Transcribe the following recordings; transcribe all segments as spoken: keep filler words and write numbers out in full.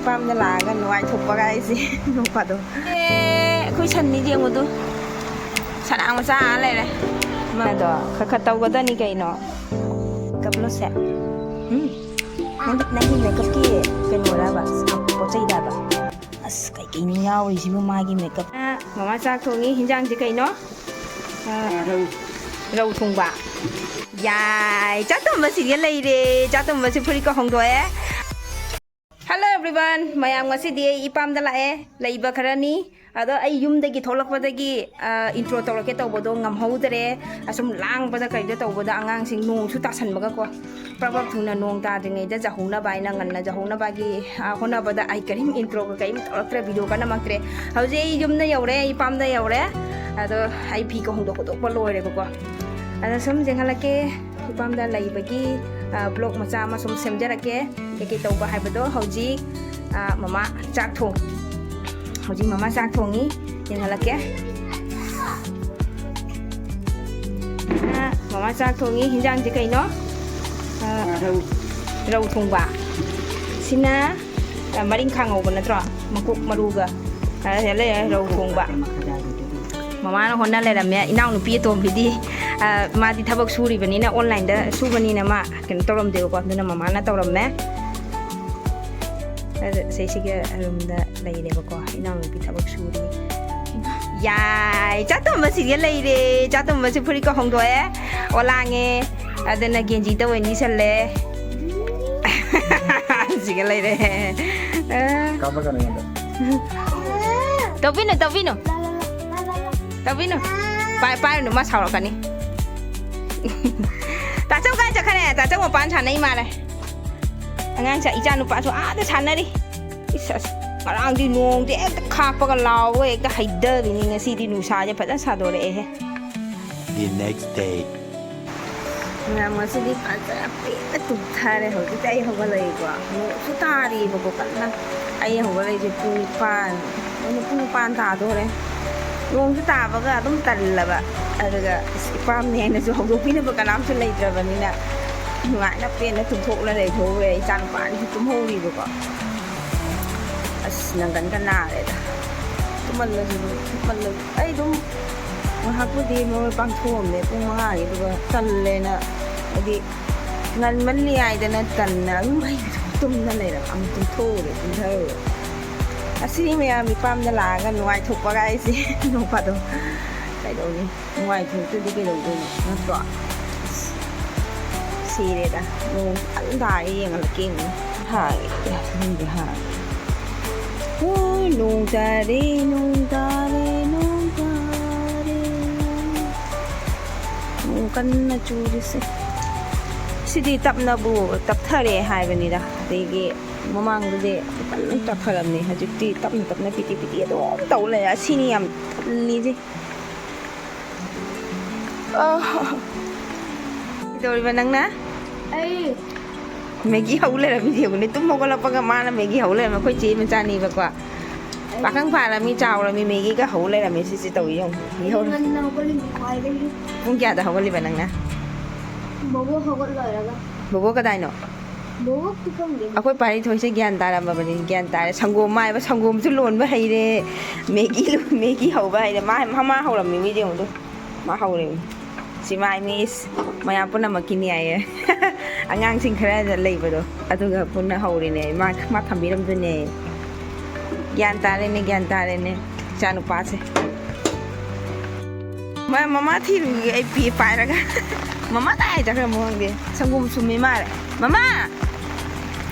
ꯄꯥꯝꯗ ꯂꯥꯛꯑꯒ ꯅꯨꯡꯉꯥꯏꯊꯣꯛꯄꯒ ꯑꯩꯁꯦ ꯅꯣꯡ ꯐꯥꯗꯣꯛ꯫ ꯑꯦ, ꯑꯩꯈꯣꯏ ꯁꯟꯅꯤꯗꯤ ꯌꯦꯡꯉꯨꯗꯨ꯫ ꯁꯅꯥ ꯃꯆꯥ ꯑꯥ ꯂꯩꯔꯦ꯫ ꯃꯥꯗꯣ ꯈꯔ ꯈꯔ ꯇꯧꯒꯗꯅꯤ ꯀꯩꯅꯣ꯫ ꯀꯞꯂꯣꯁꯦ꯫ ꯎꯝ꯫ ꯅꯪꯒꯤ, ꯅꯪꯒꯤ ꯃꯦꯀꯞꯀꯤ ꯀꯩꯅꯣꯔꯕ? ꯄꯣꯠ ꯆꯩꯗꯕ? ꯑꯁ, ꯀꯩꯀꯩꯅꯣ ꯌꯥꯎꯔꯤꯁꯤꯕꯨ ꯃꯥꯒꯤ ꯃꯦꯀꯞ? ꯑ, ꯃꯃꯥ ꯆꯥꯛ ꯊꯣꯡꯉꯤ꯫ ꯍꯤꯟꯖꯥꯡꯁꯦ ꯀꯩꯅꯣ? ꯑ, ꯔꯧ꯫ ꯔꯧ ꯊꯣꯡꯕ꯫ ꯌꯥꯏ, ꯆꯥꯇꯣꯝꯕ serial ꯂꯩꯔꯦ꯫ ꯆꯥꯇꯣꯝꯕꯁꯦ ꯐꯨꯔꯤꯠꯀ ꯍꯣꯡꯗꯣꯛꯑꯦ꯫ Hello everyone, ꯃꯌꯥꯝ, ꯉꯁꯤꯗꯤ ꯑꯩ ꯏꯄꯥꯝꯗ ꯂꯥꯛꯑꯦ, ꯂꯩꯕ ꯈꯔꯅꯤ꯫ ꯑꯗꯣ ꯑꯩ ꯌꯨꯝꯗꯒꯤ ꯊꯣꯛꯂꯛꯄꯗꯒꯤ, ꯑ, intro ꯇꯧꯔꯛꯀꯦ ꯇꯧꯕꯗꯣ ꯉꯝꯍꯧꯗ꯭ꯔꯦ꯫ ꯑꯁꯨꯝ ꯂꯥꯡꯕꯗ ꯀꯩꯗ ꯇꯧꯕꯗ ꯑꯉꯥꯡꯁꯤꯡ ꯅꯣꯡꯁꯨ ꯇꯥꯁꯟꯕꯒꯀꯣ, ꯄ꯭ꯔꯞ ꯄ꯭ꯔꯞ ꯊꯨꯅ ꯅꯣꯡ ꯇꯥꯗ꯭ꯔꯤꯉꯩꯗ ꯖꯍꯧꯅꯕ ꯍꯥꯏꯅ, ꯉꯟꯅ ꯖꯍꯧꯅꯕꯒꯤ, ꯑ, ꯍꯣꯠꯅꯕꯗ ꯑꯩ ꯀꯔꯤꯝ intro ꯀ ꯀꯔꯤꯝ ꯇꯧꯔꯛꯇ꯭ꯔꯦ, video ꯀ ꯅꯝꯃꯛꯇ꯭ꯔꯦ꯫ ꯍꯧꯖꯤꯛ ꯑꯩ ꯌꯨꯝꯗ ꯌꯧꯔꯦ, ꯏꯄꯥꯝꯗ ꯌꯧꯔꯦ꯫ ꯑꯗꯣ ꯑꯩ ꯐꯤꯒ ꯍꯣꯡꯗꯣꯛ ꯈꯣꯠꯇꯣꯛꯄ ꯂꯣꯏꯔꯦꯕꯀꯣ꯫ ꯑꯗ ꯁꯨꯝ ꯌꯦꯡꯍꯜꯂꯛꯀꯦ, ꯏꯄꯥꯝꯗ ꯂꯩꯕꯒꯤ, ꯑ, vlog ꯃꯆꯥ ꯑꯃ ꯁꯨꯝ ꯁꯦꯝꯖꯔꯛꯀꯦ꯫ ꯀꯩꯀꯩ ꯇꯧꯕ ꯍꯥꯏꯕꯗꯣ ꯍꯧꯖꯤꯛ, ꯑ, ꯃꯃꯥ ꯆꯥꯛ ꯊꯣꯡ-, ꯍꯧꯖꯤꯛ ꯃꯃꯥ ꯆꯥꯛ ꯊꯣꯡꯉꯤ, ꯌꯦꯡꯍꯜꯂꯛꯀꯦ꯫ ꯑ, ꯃꯃꯥ ꯆꯥꯛ ꯊꯣꯡꯉꯤ꯫ ꯍꯤꯟꯖꯥꯡꯁꯦ ꯀꯩꯅꯣ? ꯑ, ꯔꯧ꯫ ꯔꯧ ꯊꯣꯡꯕ꯫ ꯁꯤꯅ, ꯑ, ꯃꯔꯤꯡꯈꯥ ꯉꯧꯕ ꯅꯠꯇ꯭ꯔꯣ? ꯃꯀꯣꯛ ꯃꯔꯨꯒ꯫ ꯑ, ꯁꯤꯗ ꯂꯩꯔꯦ, ꯔꯧ ꯊꯣꯡꯕ꯫ ꯃꯃꯥꯅ ꯍꯣꯠꯅ ꯂꯩꯔꯝꯃꯦ꯫ ꯏꯅꯥꯎꯅꯨꯄꯤ ꯑꯇꯣꯝꯕꯤꯗꯤ, ꯑ, ꯃꯥꯗꯤ ꯊꯕꯛ ꯁꯨꯔꯤꯕꯅꯤꯅ, online ꯗ ꯁꯨꯕꯅꯤꯅ ꯃꯥ ꯀꯩꯅꯣ ꯇꯧꯔꯝꯗꯦꯕꯀꯣ, ꯑꯗꯨꯅ ꯃꯃꯥꯅ ꯇꯧꯔꯝꯃꯦ꯫ ꯑꯗ ꯁꯤꯁꯤꯒ room ꯗ ꯂꯩꯔꯦꯕꯀꯣ, ꯏꯅꯥꯎꯅꯨꯄꯤ ꯊꯕꯛ ꯁꯨꯔꯤ꯫ ꯌꯥꯏ, ꯆꯥꯇꯣꯝꯕ serial ꯂꯩꯔꯦ꯫ ꯆꯥꯇꯣꯝꯕꯁꯦ ꯐꯨꯔꯤꯠꯀ ꯍꯣꯡꯗꯣꯛꯑꯦ, ꯑꯣꯂꯥꯡꯉꯦ, ꯑꯗꯨꯅ ꯒꯦꯟꯖꯤꯗ ꯑꯣꯏꯅ ꯂꯤꯁꯜꯂꯦ꯫ ꯁꯤꯒ ꯂꯩꯔꯦ꯫ ꯑ꯫ ꯀꯥꯞꯄꯛꯀꯅꯨ ꯑꯩꯉꯣꯟꯗ꯫ ꯇꯧꯕꯤꯅꯨ, ꯇꯧꯕꯤꯅꯨ꯫ ꯇꯧꯕꯤꯅꯨ꯫ ꯄꯥꯏ-, ꯄꯥꯏꯔꯨꯅꯨ, ꯃꯥ ꯁꯥꯎꯔꯛꯀꯅꯤ꯫ ꯇꯥꯆꯧ ꯀꯥꯏ ꯆꯠꯈ꯭ꯔꯦ? ꯇꯥꯆꯧ ꯃꯄꯥꯟ ꯁꯥꯟꯅꯩ ꯃꯥꯜꯂꯦ꯫ ꯑꯉꯥꯡꯁꯦ, ꯏꯆꯥ ꯅꯨꯄꯥꯁꯨ ꯑꯥꯗ ꯁꯥꯟꯅꯔꯤ꯫ ꯏꯁ, ꯑꯁ, ꯉꯔꯥꯡꯗꯤ ꯅꯣꯡꯁꯦ ꯍꯦꯛꯇ ꯈꯥꯛꯄꯒ ꯂꯥꯎꯕꯒ ꯍꯦꯛꯇ ꯍꯩꯊꯕꯤꯅꯤ꯫ ꯉꯁꯤꯗꯤ ꯅꯨꯡꯁꯥꯁꯦ ꯐꯖꯅ ꯁꯥꯗꯣꯔꯛꯑꯦꯍꯦ꯫ The next day. ꯃꯌꯥꯝ, ꯉꯁꯤꯗꯤ ꯐꯖꯅ ꯄꯦꯟꯅ ꯇꯨꯝꯊꯔꯦ꯫ ꯍꯧꯖꯤꯛꯇꯤ ꯑꯩ ꯍꯧꯒꯠꯂꯛꯏꯀꯣ꯫ ꯅꯣꯡꯁꯨ ꯇꯥꯔꯤꯕꯀꯣ ꯀꯟꯅ꯫ ꯑꯩ ꯍꯧꯒꯠꯂꯛꯏꯁꯦ ꯄꯨꯡ ꯅꯤꯄꯥꯟ, ꯑꯩꯅ ꯄꯨꯡ ꯅꯤꯄꯥꯟ ꯇꯥꯗꯣꯔꯦ꯫ ꯅꯣꯡꯁꯨ ꯇꯥꯕꯒ ꯑꯗꯨꯝ ꯇꯜꯂꯕ꯫ ꯑꯗꯨꯒ ꯑꯁ, ꯏꯄꯥꯝꯅꯦ ꯍꯥꯏꯅꯁꯨ ꯍꯧꯗꯣꯛꯄꯤꯅꯕ ꯀꯅꯥꯝꯁꯨ ꯂꯩꯇ꯭ꯔꯕꯅꯤꯅ ꯅꯨꯡꯉꯥꯏꯅ ꯄꯦꯟꯅ ꯇꯨꯝꯊꯣꯛꯅ ꯂꯩꯊꯣꯛꯎꯔꯦ꯫ ꯏꯆꯥ ꯅꯨꯄꯥ ꯑꯅꯤꯁꯨ ꯇꯨꯝꯍꯧꯔꯤꯕꯀꯣ꯫ ꯑꯁ, ꯅꯪꯒꯟꯒ ꯅꯥꯔꯦꯗ꯫ ꯇꯨꯝꯃꯜꯂꯁꯨ ꯑꯗꯨꯝ, ꯇꯨꯝꯃꯜꯂꯁꯨ꯫ ꯑꯩ ꯑꯗꯨꯝ ꯉꯥꯏꯍꯥꯛꯄꯨꯗꯤ ꯃꯔꯣꯏ ꯄꯥꯡꯊꯣꯛꯑꯝꯃꯦ ꯄꯨꯡ ꯃꯉꯥꯒꯤ, ꯑꯗꯨꯒ ꯇꯜꯂꯦꯅ, ꯍꯥꯏꯗꯤ, ꯉꯟꯃꯜꯂꯤ ꯍꯥꯏꯗꯅ ꯇꯟꯅ ꯑꯗꯨꯝ ꯑꯩ ꯇꯨꯝꯅ ꯂꯩꯔꯕ꯫ ꯑꯃꯨꯛ ꯇꯨꯝꯊꯣꯛꯎꯔꯦ, ꯇꯨꯝꯊꯔꯨꯔꯦ꯫ ꯑꯁꯤꯅꯤ ꯃꯌꯥꯝ ꯃꯤꯄꯥꯝꯗ ꯂꯥꯛꯑꯒ ꯅꯨꯡꯉꯥꯏꯊꯣꯛꯄ ꯍꯥꯏꯁꯦ꯫ ꯅꯣꯡ ꯐꯥꯗꯣꯛ ꯀꯩꯗꯧꯅꯤ? ꯅꯨꯡꯉꯥꯏꯊꯣꯛꯇ꯭ꯔꯗꯤ ꯀꯩꯗꯧꯗꯣꯏꯅꯣ, ꯅꯠꯇ꯭ꯔꯣ? ꯁꯤꯔꯦꯗ꯫ ꯅꯣꯡ ꯐꯖꯅ ꯇꯥꯔꯦ, ꯌꯦꯡꯍꯜꯂꯛꯀꯦ ꯌꯦꯡꯉꯨꯅꯦ꯫ ꯍꯥꯏ, ꯅꯪꯗꯤ ꯍꯥꯏ꯫ ꯍꯣꯏ, ꯅꯣꯡ ꯇꯥꯔꯦ, ꯅꯣꯡ ꯇꯥꯔꯦ, ꯅꯣꯡ ꯇꯥꯔꯦ꯫ ꯅꯣꯡ ꯀꯟꯅ ꯆꯨꯔꯤꯁꯦ꯫ ꯁꯤꯗꯤ ꯇꯞꯅꯕꯨ ꯇꯞꯊꯔꯦ ꯍꯥꯏꯕꯅꯤꯗ꯫ ꯑꯗꯒꯤ ꯃꯃꯥꯡꯗꯗꯤ ꯀꯟꯅ ꯇꯞꯊꯔꯝꯃꯤ꯫ ꯍꯧꯖꯤꯛꯇꯤ ꯇꯞꯅ ꯇꯞꯅ ꯄꯤꯇꯤ ꯄꯤꯇꯤ ꯑꯗꯨꯝ ꯇꯧ ꯂꯩꯔꯦ꯫ ꯑꯁꯤꯅꯤ ꯌꯥꯝ ꯇꯜꯂꯤꯁꯦ꯫ ꯑ, ꯀꯩꯗꯧꯔꯤꯕ ꯅꯪꯅ? ꯑꯩ ꯃꯦꯒꯤ ꯍꯧ ꯂꯩꯔꯝꯃꯤꯗꯤ ꯌꯦꯡꯉꯨꯅꯦ꯫ ꯇꯨꯝ ꯍꯧꯒꯠꯂꯛꯄꯒ ꯃꯥꯅ ꯃꯦꯒꯤ ꯍꯧ ꯂꯩꯔꯝꯃꯦ꯫ ꯑꯩꯈꯣꯏ ꯆꯦ ꯃꯆꯥꯅꯤꯕꯀꯣ꯫ ꯄꯥꯈꯪ ꯐꯥꯔꯝꯃꯤ, ꯆꯥꯎꯔꯝꯃꯤ, ꯃꯦꯒꯤꯒ ꯍꯧ ꯂꯩꯔꯝꯃꯤ꯫ ꯁꯤꯁꯤ ꯇꯧꯏ ꯌꯦꯡꯉꯨ꯫ ꯃꯤ ꯍꯧ-, ꯉꯟꯅ ꯍꯧꯒꯠꯂꯤꯅꯤ ꯈ꯭ꯋꯥꯏꯗꯒꯤ꯫ ꯄꯨꯡ ꯀꯌꯥꯗ ꯍꯧꯒꯠꯂꯤꯕ ꯅꯪꯅ? ꯕꯣꯕꯣ ꯍꯧꯒꯠ ꯂꯣꯏꯔꯒ꯫ ꯕꯣꯕꯣ ꯀꯗꯥꯏꯅꯣ? ꯕꯣꯕꯣꯛꯇꯤ ꯈꯪꯗꯦ꯫ ꯑꯩꯈꯣꯏ ꯄꯥꯔꯤ ꯊꯣꯏꯁꯦ ꯒ꯭ꯌꯥꯟ ꯇꯥꯔꯝꯃꯕꯅꯤ, ꯒ꯭ꯌꯥꯟ ꯇꯥꯔꯦ꯫ ꯁꯪꯒꯣꯝ ꯃꯥꯏꯕ, ꯁꯪꯒꯣꯝꯁꯨ ꯂꯣꯟꯕ ꯍꯩꯔꯦ, ꯃꯦꯒꯤ, ꯃꯦꯒꯤ ꯍꯧꯕ ꯍꯩꯔꯦ꯫ ꯃꯥ, ꯃꯃꯥ ꯍꯧꯔꯝꯃꯤ, ꯃꯤꯗꯤ ꯌꯦꯡꯉꯨꯗꯣ꯫ ꯃꯥ ꯍꯧꯔꯦ꯫ ꯁꯤ ꯃꯥꯏ ꯃꯤꯁ ꯃꯌꯥꯝ ꯄꯨꯝꯅꯃꯛꯀꯤꯅꯤ ꯍꯥꯏꯌꯦ꯫ ꯑꯉꯥꯡꯁꯤꯡ ꯈꯔ ꯂꯩꯕꯗꯣ, ꯑꯗꯨꯒ ꯄꯨꯟꯅ ꯍꯧꯔꯤꯅꯦ꯫ ꯃꯥ, ꯃꯥ ꯊꯝꯕꯤꯔꯝꯗꯣꯏꯅꯦ꯫ ꯒ꯭ꯌꯥꯟ ꯇꯥꯔꯦꯅꯦ, ꯒ꯭ꯌꯥꯟ ꯇꯥꯔꯦꯅꯦ, ꯏꯆꯥ ꯅꯨꯄꯥꯁꯦ꯫ ꯃꯥ, ꯃꯃꯥ ꯊꯤꯔꯨꯒꯦ ꯑꯩ ꯄꯤ-, ꯄꯥꯏꯔꯒ꯫ ꯃꯃꯥ ꯀꯥꯏ ꯆꯠꯈ꯭ꯔꯃꯣ ꯈꯪꯗꯦ꯫ ꯁꯪꯒꯣꯝ ꯁꯨꯝꯃꯤ ꯃꯥꯜꯂꯦ꯫ ꯃꯃꯥ!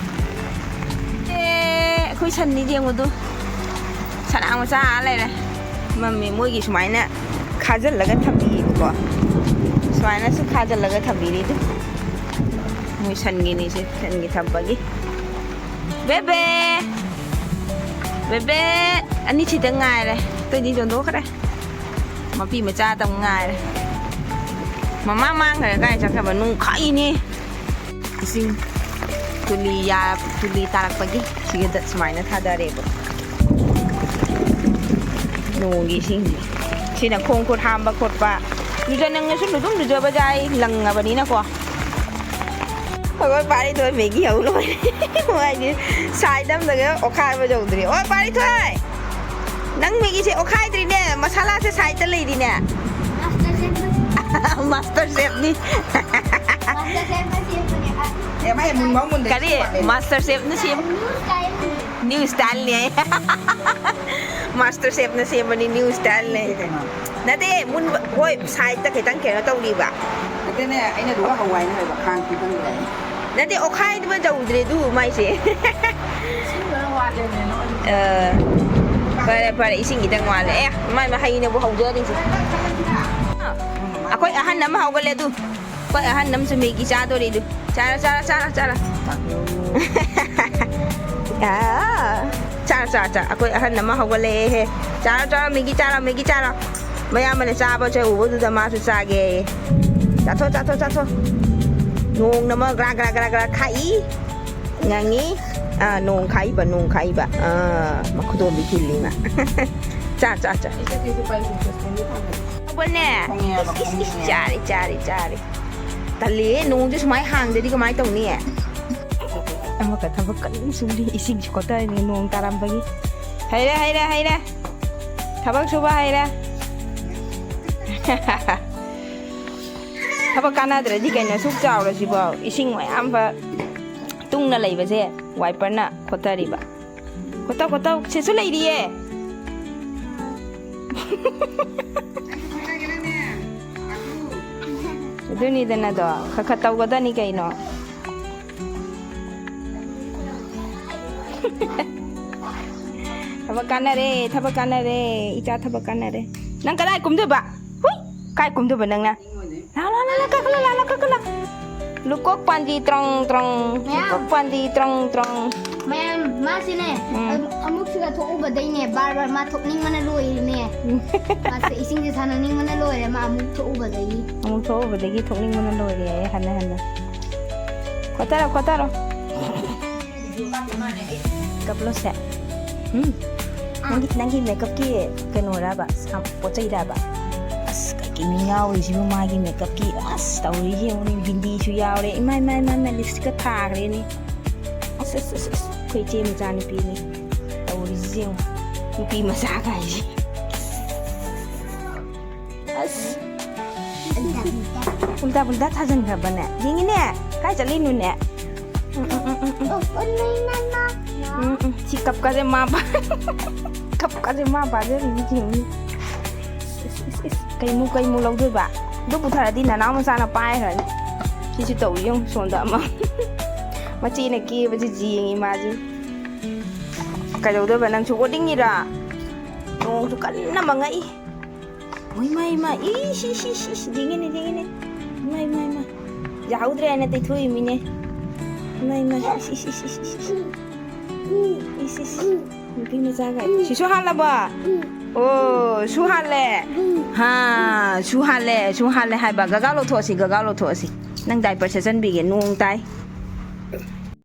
ꯑꯦ, ꯑꯩꯈꯣꯏ ꯁꯟꯅꯤ ꯌꯦꯡꯉꯨꯗꯨ꯫ ꯁꯅꯥ ꯃꯆꯥ ꯑꯥ ꯂꯩꯔꯦ꯫ ꯃꯝꯃꯤ ꯃꯣꯏꯒꯤ ꯁꯨꯃꯥꯏꯅ ꯈꯥꯖꯤꯜꯂꯒ ꯊꯝꯕꯤꯌꯦꯕꯀꯣ꯫ ꯁꯨꯃꯥꯏꯅꯁꯨ ꯈꯥꯖꯤꯜꯂꯒ ꯊꯝꯕꯤꯔꯤꯗꯨ꯫ ꯃꯣꯏ ꯁꯟꯒꯤꯅꯤꯁꯦ, ꯁꯟꯒꯤ ꯊꯝꯕꯒꯤ꯫ ꯕꯦꯕꯦ! ꯕꯦꯕꯦ! ꯑꯅꯤꯁꯤꯗ ꯉꯥꯏꯔꯦ꯫ ꯑꯇꯩꯗꯤ ꯌꯣꯟꯊꯣꯛꯈ꯭ꯔꯦ꯫ ꯃꯄꯤ ꯃꯆꯥꯗꯪ ꯉꯥꯏꯔꯦ꯫ ꯃꯃꯥ ꯃꯥꯡꯈ꯭ꯔꯦ, ꯀꯥꯏ ꯆꯠꯈ꯭ꯔꯕ? ꯅꯣꯡ ꯈꯥꯛꯏꯅꯦ꯫ ꯏꯁꯤꯡ ꯇꯨꯂꯤ ꯌꯥ-, ꯇꯨꯂꯤ ꯇꯥꯔꯛꯄꯒꯤ ꯁꯤꯒꯤꯗ ꯁꯨꯃꯥꯏꯅ ꯊꯥꯗꯔꯦꯕ꯫ ꯅꯣꯡꯒꯤ ꯏꯁꯤꯡꯁꯦ꯫ ꯁꯤꯅ ꯈꯣꯡ ꯈꯨꯠ ꯍꯥꯝꯕ ꯈꯣꯠꯄ꯫ ꯂꯨꯖꯅꯤꯡꯉꯁꯨ ꯑꯗꯨꯝ ꯂꯨꯖꯕ ꯌꯥꯏ, ꯂꯪꯉꯕꯅꯤꯅꯀꯣ꯫ ꯑꯩꯈꯣꯏ ꯄꯥꯔꯤꯊꯣꯏ ꯃꯦꯒꯤ ꯍꯧ ꯂꯣꯏꯔꯦ꯫ ꯃꯥꯏꯗꯤ ꯁꯥꯏꯗ ꯑꯝꯗꯒ ꯑꯣꯈꯥꯏꯕ ꯌꯧꯗ꯭ꯔꯤ꯫ ꯑꯣ ꯄꯥꯔꯤꯊꯣꯏ, ꯅꯪ ꯃꯦꯒꯤꯁꯦ ꯑꯣꯈꯥꯏꯗ꯭ꯔꯤꯅꯦ, ꯃꯁꯥꯂꯥꯁꯦ ꯁꯥꯏꯗꯇ ꯂꯩꯔꯤꯅꯦ꯫ ꯃꯥꯁꯇꯔ ꯆꯦꯐꯅꯤ꯫ ꯃꯥꯁꯇꯔ ꯆꯦꯐꯅ ꯁꯦꯝꯕꯅꯦ꯫ ꯑꯦ, ꯃꯥꯏ ꯃꯨꯟꯕ ꯃꯨꯟꯗꯦ꯫ ꯀꯔꯤ? ꯃꯥꯁꯇꯔ ꯆꯦꯐꯅ ꯁꯦꯝ- ꯅ꯭ꯌꯨ ꯁ꯭ꯇꯥꯏꯜꯅꯦ꯫ ꯅ꯭ꯌꯨ ꯁ꯭ꯇꯥꯏꯜꯅꯦ꯫ ꯃꯥꯁꯇꯔ ꯆꯦꯐꯅ ꯁꯦꯝꯕꯅꯤ, ꯅ꯭ꯌꯨ ꯁ꯭ꯇꯥꯏꯜꯅꯦ꯫ ꯀꯩꯅꯣ? ꯅꯠꯇꯦ, ꯃꯨꯟꯕ, ꯍꯣꯏ, ꯁꯥꯏꯗꯇ ꯈꯤꯇꯪ ꯀꯩꯅꯣ ꯇꯧꯔꯤꯕ꯫ ꯅꯠꯇꯦꯅꯦ, ꯑꯩꯅ ꯑꯗꯨꯒ ꯍꯋꯥꯏꯅ ꯍꯥꯏꯕ, ꯈꯥꯡ ꯈꯤꯇꯪꯗ꯫ ꯅꯠꯇꯦ, ꯑꯣꯈꯥꯏꯕ ꯇꯧꯗ꯭ꯔꯦ ꯑꯗꯨ ꯃꯥꯏꯁꯦ꯫ ꯏꯁꯤꯡ ꯈꯔ ꯋꯥꯠꯂꯦꯅꯦ, ꯅꯣꯏ꯫ ꯑ, ꯐꯔꯦ, ꯐꯔꯦ, ꯏꯁꯤꯡ ꯈꯤꯇꯪ ꯋꯥꯠꯂꯦ꯫ ꯑꯦ, ꯃꯥꯏ ꯃꯍꯩꯅꯕꯨ ꯍꯧꯖꯔꯤꯁꯦ꯫ ꯑꯩꯈꯣꯏ ꯑꯍꯟ ꯑꯃ ꯍꯧꯒꯠꯂꯦ ꯑꯗꯨ꯫ ꯑꯩꯈꯣꯏ ꯑꯍꯟ ꯑꯃꯁꯨ ꯃꯦꯒꯤ ꯆꯥꯗꯣꯔꯤ ꯑꯗꯨ꯫ ꯆꯥꯔꯣ, ꯆꯥꯔꯣ, ꯆꯥꯔꯣ, ꯆꯥꯔꯣ꯫ ꯑꯥ, ꯆꯥꯔꯣ, ꯆꯥꯔꯣ, ꯆꯥꯔꯣ꯫ ꯑꯩꯈꯣꯏ ꯑꯍꯟ ꯑꯃ ꯍꯧꯒꯠꯂꯛꯑꯦꯍꯦ꯫ ꯆꯥꯔꯣ, ꯆꯥꯔꯣ, ꯃꯦꯒꯤ ꯆꯥꯔꯣ, ꯃꯦꯒꯤ ꯆꯥꯔꯣ꯫ ꯃꯌꯥꯝꯕꯅ ꯆꯥꯕꯁꯦ ꯎꯕꯗꯨꯗ ꯃꯥꯁꯨ ꯆꯥꯒꯦꯌꯦ꯫ ꯆꯥꯊꯣꯛ, ꯆꯥꯊꯣꯛ, ꯆꯥꯊꯣꯛ꯫ ꯅꯣꯡꯅ ꯑꯃ ꯒ꯭ꯔꯥ, ꯒ꯭ꯔꯥ, ꯒ꯭ꯔꯥ, ꯒ꯭ꯔꯥ ꯈꯥꯛꯏ꯫ ꯉꯪꯉꯤ꯫ ꯑꯥ, ꯅꯣꯡ ꯈꯥꯛꯏꯕ, ꯅꯣꯡ ꯈꯥꯛꯏꯕ꯫ ꯑꯥ, ꯃꯈꯨꯗꯣꯝꯕꯤ ꯊꯤꯜꯂꯤ ꯃꯥ꯫ ꯆꯥ, ꯆꯥ, ꯆꯥ꯫ ꯍꯧꯕꯅꯦ꯫ ꯏꯁ, ꯏꯁ, ꯏꯁ, ꯆꯥꯔꯦ, ꯆꯥꯔꯦ, ꯆꯥꯔꯦ꯫ ꯇꯜꯂꯤꯍꯦ, ꯅꯣꯡꯁꯦ ꯁꯨꯃꯥꯏꯅ ꯍꯥꯡꯗꯗꯤ ꯀꯃꯥꯏꯅ ꯇꯧꯅꯤ? ꯑꯃꯒ ꯊꯕꯛ ꯀꯟꯅ ꯁꯨꯔꯤ, ꯏꯁꯤꯡꯁꯨ ꯈꯣꯠꯇꯔꯤꯅꯦ ꯅꯣꯡ ꯇꯥꯔꯝꯕꯒꯤ꯫ ꯍꯩꯔꯦ, ꯍꯩꯔꯦ, ꯍꯩꯔꯦ꯫ ꯊꯕꯛ ꯁꯨꯕ ꯍꯩꯔꯦ꯫ ꯊꯕꯛ ꯀꯥꯟꯅꯗ꯭ꯔꯗꯤ ꯀꯩꯅꯣ, ꯁꯨꯛ ꯆꯥꯎꯔꯁꯤꯕꯣ, ꯏꯁꯤꯡ ꯃꯌꯥꯝ ꯐ-, ꯇꯨꯡꯅ ꯂꯩꯕꯁꯦ ꯋꯥꯏꯄꯔꯅ ꯈꯣꯠꯊꯔꯤꯕ꯫ ꯈꯣꯠꯇꯧ, ꯈꯣꯠꯇꯧ, ꯁꯤꯁꯨ ꯂꯩꯔꯤꯌꯦ꯫ ꯑꯗꯨꯅꯤꯗꯅꯗꯣ, ꯈꯔ ꯈꯔ ꯇꯧꯒꯗꯕꯅꯤ ꯀꯩꯅꯣ꯫ ꯊꯕꯛ ꯀꯥꯟꯅꯔꯦ, ꯊꯕꯛ ꯀꯥꯟꯅꯔꯦ, ꯏꯆꯥ ꯊꯕꯛ ꯀꯥꯟꯅꯔꯦ꯫ ꯅꯪ ꯀꯗꯥꯏ ꯀꯨꯝꯗꯣꯏꯕ? ꯍꯨꯏ! ꯀꯥꯏ ꯀꯨꯝꯗꯣꯏꯕ ꯅꯪꯅ? ꯂꯥ, ꯂꯥ, ꯂꯥ, ꯂꯥ, ꯀꯥꯈꯠꯂꯣ, ꯂꯥ, ꯂꯥ, ꯀꯥꯈꯠꯂꯣ꯫ ꯂꯨꯀꯣꯛ ꯄꯥꯟꯗꯤ ꯇ꯭ꯔꯣꯡ, ꯇ꯭ꯔꯣꯡ꯫ ꯃꯌꯥꯝ꯫ ꯂꯨꯀꯣꯛ ꯄꯥꯟꯗꯤ ꯇ꯭ꯔꯣꯡ, ꯇ꯭ꯔꯣꯡ꯫ ꯃꯌꯥꯝ, ꯃꯥꯁꯤꯅꯦ, ꯎꯝ꯫ ꯑꯃꯨꯛꯁꯤꯒ ꯊꯣꯛꯎꯕꯗꯩꯅꯦ, ꯕꯥꯔ ꯕꯥꯔ ꯃꯥ ꯊꯣꯛꯅꯤꯡꯕꯅ ꯂꯣꯏꯔꯤꯅꯦ꯫ ꯃꯥꯁꯦ ꯏꯁꯤꯡꯁꯦ ꯁꯥꯟꯅꯅꯤꯡꯕꯅ ꯂꯣꯏꯔꯦ, ꯃꯥ ꯑꯃꯨꯛ ꯊꯣꯛꯎꯕꯗꯒꯤ꯫ ꯑꯃꯨꯛ ꯊꯣꯛꯎꯕꯗꯒꯤ ꯊꯣꯛꯅꯤꯡꯕꯅ ꯂꯣꯏꯔꯦ, ꯑꯩ ꯍꯟꯅ ꯍꯟꯅ꯫ ꯈꯣꯠꯇꯔꯣ, ꯈꯣꯠꯇꯔꯣ꯫ ꯀꯞꯂꯣꯁꯦ꯫ ꯎꯝ? ꯅꯪꯒꯤ, ꯅꯪꯒꯤ ꯃꯦꯀꯞꯀꯤ ꯀꯩꯅꯣꯔꯕ? ꯁꯥ-, ꯄꯣꯠ ꯆꯩꯔꯕ? ꯑꯁ, ꯀꯩꯀꯤ ꯃꯤ ꯌꯥꯎꯔꯤꯁꯤꯕꯨ ꯃꯥꯒꯤ ꯃꯦꯀꯞꯀꯤ ꯑꯁ ꯇꯧꯔꯤꯁꯤ ꯌꯦꯡꯉꯨꯅꯦ, ꯕꯤꯟꯗꯤꯁꯨ ꯌꯥꯎꯔꯦ, ꯏꯃꯥꯏ ꯃꯥꯏ ꯃꯥꯏ ꯃꯥꯏ ꯂꯤꯞꯁꯀ ꯊꯥꯈ꯭ꯔꯦꯅꯦ꯫ ꯑꯁ ꯑꯁ ꯑꯁ ꯑꯁ ꯑꯩꯈꯣꯏ ꯏꯆꯦ ꯃꯆꯥꯅꯨꯄꯤꯅꯤ ꯇꯧꯔꯤꯁꯤ ꯌꯦꯡꯉꯨ, ꯅꯨꯄꯤ ꯃꯆꯥ ꯀꯥꯏꯁꯦ꯫ ꯑꯁ ꯎꯜꯇꯥ ꯄꯨꯜꯇꯥ ꯊꯥꯖꯤꯟꯈ꯭ꯔꯕꯅꯦ꯫ ꯌꯦꯡꯉꯤꯅꯦ꯫ ꯀꯥꯏ ꯆꯠꯂꯤꯅꯣꯅꯦ? ꯎꯝ, ꯎꯝ, ꯎꯝ, ꯎꯝ, ꯎꯝ꯫ ꯎꯝ, ꯎꯝ꯫ ꯁꯤ ꯀꯞꯀꯁꯦ ꯃꯥ ꯄꯥ-, ꯀꯞꯀꯁꯦ ꯃꯥ ꯄꯥꯖꯔꯤꯅꯤ ꯌꯦꯡꯉꯨꯅꯦ꯫ ꯏꯁ, ꯏꯁ, ꯏꯁ꯫ ꯀꯩꯃꯨꯛ, ꯀꯩꯃꯨꯛ ꯂꯧꯗꯣꯏꯕ? ꯑꯗꯨ ꯄꯨꯊꯔꯗꯤ ꯅꯅꯥꯎ ꯃꯆꯥꯅ ꯄꯥꯏꯈ꯭ꯔꯅꯤ꯫ ꯁꯤꯁꯨ ꯇꯧꯏ ꯌꯦꯡꯉꯨ ꯁꯣꯝꯗ ꯑꯃ꯫ ꯃꯆꯦꯅ ꯀꯦꯕꯁꯤ ꯌꯦꯡꯉꯤ ꯃꯥꯁꯦ꯫ ꯀꯩꯗꯧꯗꯣꯏꯕ ꯅꯪꯁꯨ ꯑꯣꯠꯅꯤꯡꯉꯤꯔꯥ? ꯅꯣꯡꯁꯨ ꯀꯟꯅ ꯃꯪꯉꯛꯏ꯫ ꯍꯣꯏ, ꯏꯃꯥ, ꯏꯃꯥ, ꯏꯁ, ꯏꯁ, ꯏꯁ, ꯏꯁ, ꯌꯦꯡꯉꯤꯅꯦ, ꯌꯦꯡꯉꯤꯅꯦ꯫ ꯏꯃꯥ, ꯏꯃꯥ, ꯏꯃꯥ꯫ ꯌꯥꯍꯧꯗ꯭ꯔꯦ ꯍꯥꯏꯅ ꯇꯩꯊꯣꯛꯏꯃꯤꯅꯦ꯫ ꯏꯃꯥ, ꯏꯃꯥ, ꯏꯁ, ꯏꯁ, ꯏꯁ꯫ ꯏꯁ, ꯏꯁ꯫ ꯅꯨꯄꯤ ꯃꯆꯥꯒ꯫ ꯁꯤꯁꯨ ꯍꯥꯜꯂꯕꯣ? ꯑꯣ, ꯁꯨ ꯍꯥꯜꯂꯦ꯫ ꯍꯥ, ꯁꯨ ꯍꯥꯜꯂꯦ, ꯁꯨ ꯍꯥꯜꯂꯦ ꯍꯥꯏꯕ꯫ ꯒꯒꯥ ꯂꯧꯊꯣꯛꯑꯁꯤ, ꯒꯒꯥ ꯂꯧꯊꯣꯛꯑꯁꯤ꯫ ꯅꯪ diaper ꯁꯦꯠꯆꯟꯕꯤꯒꯦ, ꯅꯣꯡ ꯇꯥꯏ꯫